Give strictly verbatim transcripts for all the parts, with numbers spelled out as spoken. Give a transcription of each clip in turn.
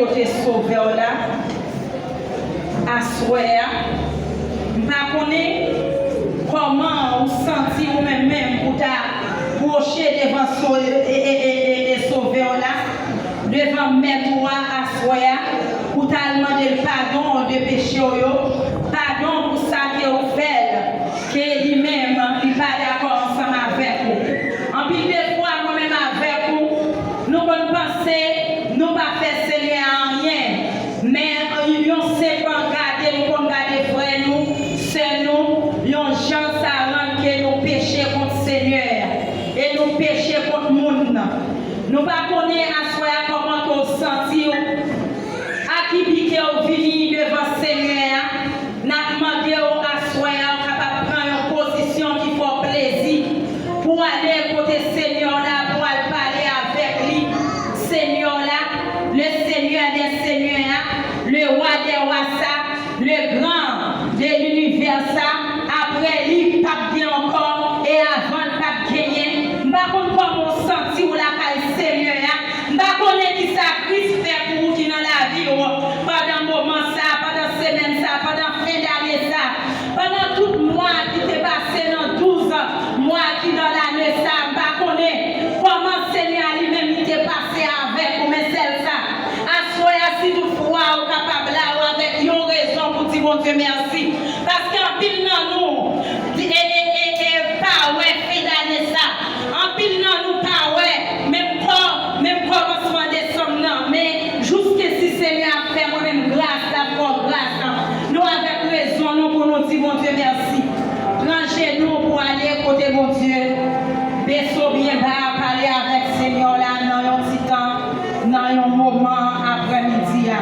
kote Sovè w la aswè a. M pa konnen kòman ou santi ou menm menm pou ta pwoche devan so- e, e, e, e, e Sovè w la, devan Mèt ou a aswè a, pou ta al mande l padon de peche w yo, padon pou sa ke ou fè l, ke li menm, li pa dakò ansanm avèk ou. Anpil de fwa, mwen menm avèk ou, nou konn panse nou pa fè Senyè a anyen, men yon senp gade nou konn gade frè nou, sè nou, yon jan sa rann ke nou peche kont Senyè a, e nou peche kont moun nan. Nou pa konnen aswè a kòman ke w santi w, a ki bi ke w vini devan Senyè a. N ap mande w aswè a, w kapab pran yon pozisyon ki fè w plezi pou w ale kote Senyè w la, pou w al pale avèk li. Senyè w la, le Senyè dè senyè a, le wa dè wa sa, le gran de linivè sa, apre li p ap gen ankò, e avan l p ap genyen. M pa konn kòman w santi w lakay Senyè a, M pa konnen kisa Kris fè pou ou ki nan lavi w pandan moman sa, pandan semèn sa, pandan fen dane sa, pandan tout mwa ki te pase nan douz mwa ki nan lane sa. M pa konnen kòman Senyè a li menm li te pase avèk ou, men sèl sa, aswè a, si toutfwa ou kapab la, ou avèk yon rezon pou di Bondye mèsi. Paske anpil nan nou, e, e, e, e, pa wè fen dane sa. Anpil nan nou pa wè menm kò, menm kòmansman desanm nan. Men jouskensi Senyè a fè mwen menm gras, l ap fè w gras. Nou avèk rezon nou pou nou di Bondye mèsi. Pran jenou pou ale kote Bondye. Bese w byen ba, pale avèk Senyè w la nan yon ti tan, nan yon moman aprèmidi a.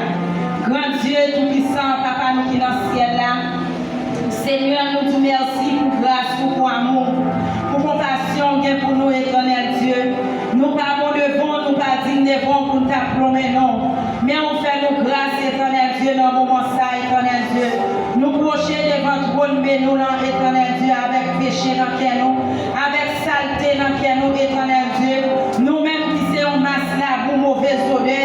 Gran Dye toupisan, Papa nou ki nan syèl la, Senyè, nou di w mèsi pou gras ou, pou amou, pou konpasyon w gen pou nou, Etènèl Dye. Nou pa bon devan w, nou pa diy devan w pou n ta plonmen non. Men ou fè nou gras, Etènèl Dye, nan moman sa, Etènèl Dye. Nou pwoche devan twòn men nou lan, Etènèl Dye, avèk peche nan kè nou, avèk salte nan kè nou, Etènèl Dye. Nou menm ki se yon mas labou, move zodè,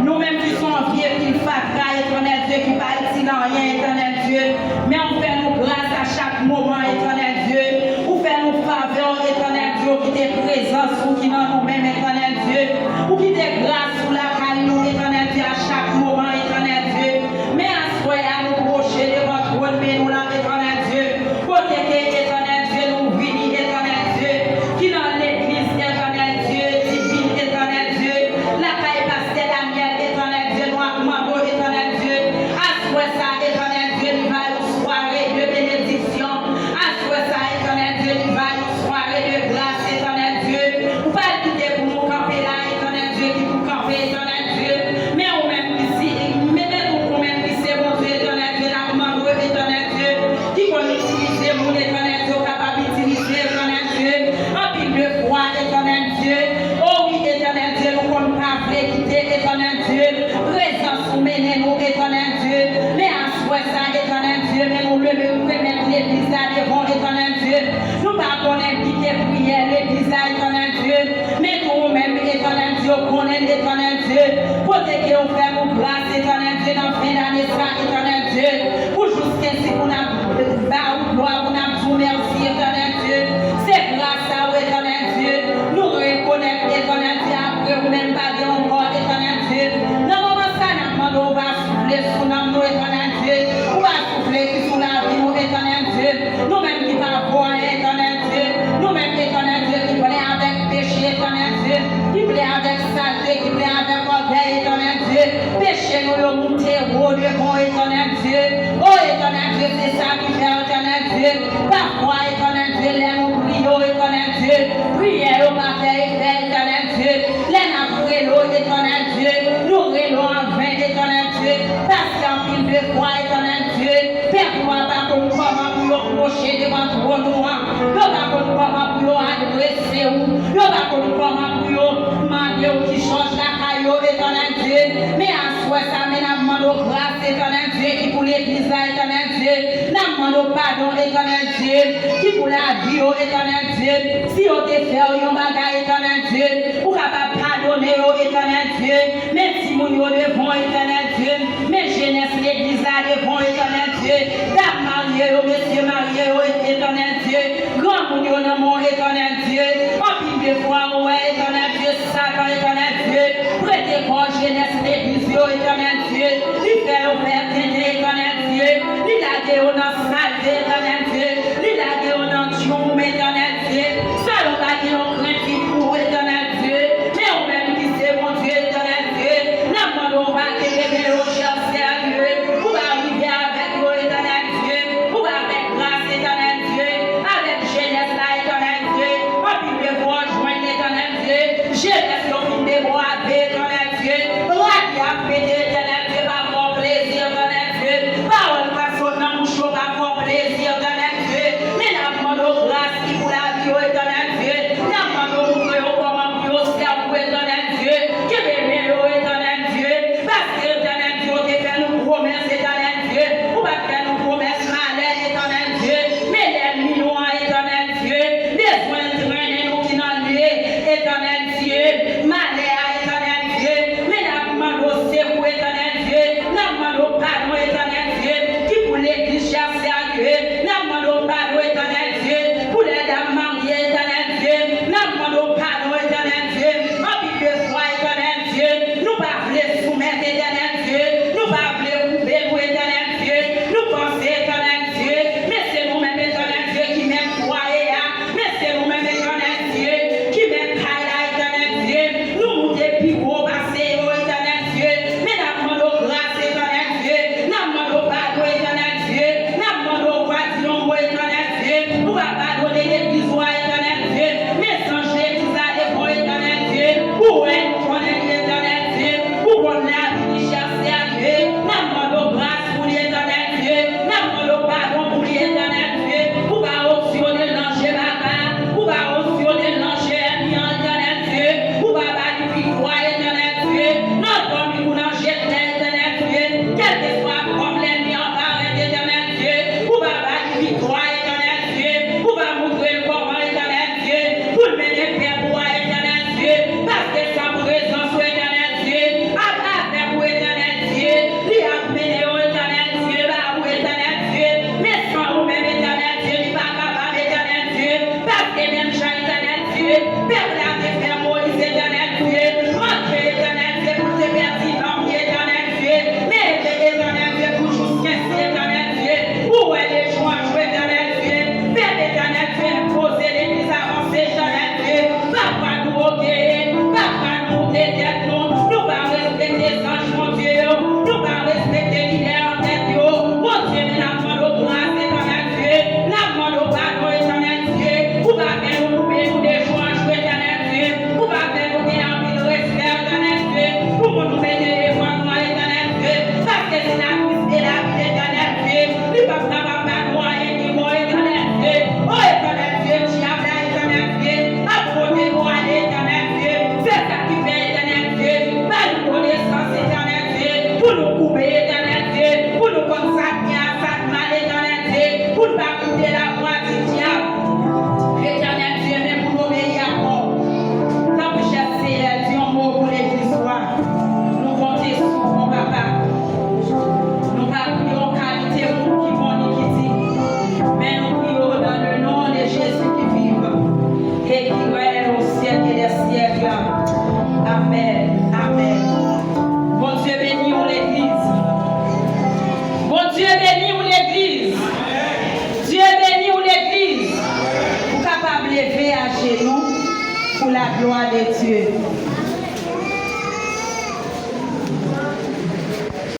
nou menm ki se yon vye pil fatra, Etènèl Dye, ki pa itil anyen, Etènèl Dye. Men ou fè nou gras a chak moman, Etènèl Dye. Ou fè nou favè, Etènèl Dye, ou kite prezans ou ki nan nou menm, Etènèl Dye. Ou kite gras ou lakay nou, Etènèl Dye, a chak moman, Etènèl Dye. Men aswè a, nou pwoche devan twòn men nou lan, Etènèl Dye. Kote ke, Etènèl Dye, nou vini, Etènèl Dye, ki nan legliz, Etènèl Dye, divin, Etènèl Dye, lakay pastè Daniel, Etènèl Dye, nou ap mande w, Etènèl Dye, aswè sa, Etènèl Dye, li va yon sware de benediksyon, aswè sa, Etènèl Dye, li va yon sware de gras, Etènèl Dye, ou pa kite pou nou kanpe la, Etènèl Dye, ki pou kanpe, Etènèl Dye, men ou menm ki si, men, men ou, ou menm ki se Bondye, Etènèl Dye, n ap mande w, Etènèl Dye, ki konn itilize moun, Etènèl Dye, ou kapab itilize, Etènèl Dye, anpil de fwa, Etènèl Dye. O wi, Etènèl Dye, nou konn pa vle kite, Etènèl Dye, prezans ou mennen nou, Etènèl Dye. Men aswè sa, Etènèl Dye, men nou leve, nou remèt legliz la devan w, Etènèl Dye. Nou pa konnen ki te priyè legliz la, Etènèl Dye. Men tou ou menm, Etènèl Dye, ou konnen, Etènèl Dye, kote ke ou fè nou gras, Etènèl Dye, nan fen dane sa, Etènèl Dye, pou jouskensi pou n ap ba ou glwa, pou n ap di w mèsi, Etènèl Dye. Se gras a ou, Etènèl Dye. Nou rekonèt, Etènèl Dye, apre ou menm pa gen ankò, Etènèl Dye. Nan moman sa, n ap mande w va soufle sou nanm nou, Etènèl Dye. Ou va soufle ki sou lavi nou, Etènèl Dye. Nou menm ki pa vo anyen, Etènèl Dye. Nou menm, Etènèl Dye, ki plen avèk peche, Etènèl Dye, ki plen avèk salte, ki plen avèk ògèy, Etènèl Dye. Peche nou yo moute wo devan w, Etènèl Dye. O Etènèl Dye, se sa ki fè, Etènèl Dye, pafwa, Etènèl Dye, lè nou priye w, Etènèl Dye, priyè yo pa fè efè, Etènèl Dye. Lè n ap rele w, Etènèl Dye, nou rele w an ven, Etènèl Dye, paske anpil de fwa, Etènèl Dye, pèp ou a pa konn kòman pou yo pwoche devan twòn ou an. Yo pa konn kòman pou yo adrese w. Yo pa konn kòman pou yo mande w ki chòch lakay yo, Etènèl Dye. Men aswè sa, men n ap mande w gras, Etènèl Dye, ki pou legliz la, Etènèl Dye. N ap mande w padon, Etènèl Dye, ki pou lavi yo, Etènèl Dye. Si yo te fè w yon bagay, Etènèl Dye, ou kapab padone yo, Etènèl Dye. Men timoun yo devan w, Etènèl Dye. Men jenès legliz la devan w, Etènèl Dye. Dam marye yo, mesye marye yo, Etènèl Dye. Granmoun yo nan men w, Etènèl Dye. Anpil de fwa, ou wè, Etènèl Dye, Satan, Etènèl Dye, prete kò jenès legliz yo, Etènèl Dye. Li fè yo fè tenten, Etènèl Dye. Li lage yo nan salte, Etènèl Dye. Li lage yo nan djoum, Etènèl Dye. Sa yo pa gen yon krentif pou ou, Etènèl Dye. Men ou menm ki se Bondye, Etènèl Dye, n ap mande w pa kenbe men yo, chè Seyè Dye. Ou pa rive avèk yo, Etènèl Dye. Ou pa fè gras, Etènèl Dye, avèk jenès la, Etènèl Dye. Anpil de fwa w jwenn, Etènèl Dye, jenès yo fin deboraze, Etènèl Dye. Rad y ap pete, Etènèl Dye, pa fè w plezi, Etènèl Dye. Pawòl k ap sot nan bouch yo pa fè w plezi, Etènèl Dye. Men n ap mande w gras ki pou lavi yo, Etènèl Dye. N ap mande w montre yo kòman pou yo sèvi w, Etènèl Dye. Kenbe men yo, Etènèl Dye. Paske, Etènèl Dye, ou te fè nou pwomès, Etènèl Dye. Ou pa t fè nou pwomès malè, Etènèl Dye. Men lènmi nou an, Etènèl Dye, bezwen l trennen nou ki nan lye, Etènèl Dye, malè a, Etènèl Dye. Men n ap mande w sekou, Etènèl Dye. N ap mande w padon, Etènèl Dye, ki pou legliz Chè Seyè Dye. N ap mande w padon, Etènèl Dye, pou lè dam marye, Etènèl Dye. N ap mande w padon, Etènèl Dye. Anpil de fwa, Etènèl Dye, nou pa vle soumèt, Etènèl Dye. Nou pa vle koube nou, Etènèl Dye. Nou panse, Etènèl Dye, men se nou menm, Etènèl Dye, ki mèt fwaye a. Men se nou menm, Etènèl Dye, ki mèt kay la, Etènèl Dye. Nou moute pi wo pase yo, Etènèl Dye. Men n ap mande w gras, Etènèl Dye. N ap mande w padon, Etènèl Dye. N ap mande w pa di yon mo, Etènèl Dye. Ou pa padone legliz ou a, Etènèl Dye. Men zanj legliz la devan w, Etènèl Dye. Ou wè, nou konnen li, Etènèl Dye. Ou konn lavi li, chè Seyè Dye. N ap mande w gras pou li, Etènèl Dye. N ap mande w padon pou li, Etènèl Dye. Ou pa opsyone l nan je baka. Ou pa opsyone l nan je ènmi an, Etènèl Dye. Ou pa ba li viktwa, Etènèl Dye. Nan dòmi ou nan je tè, Etènèl Dye. Kèlkeswa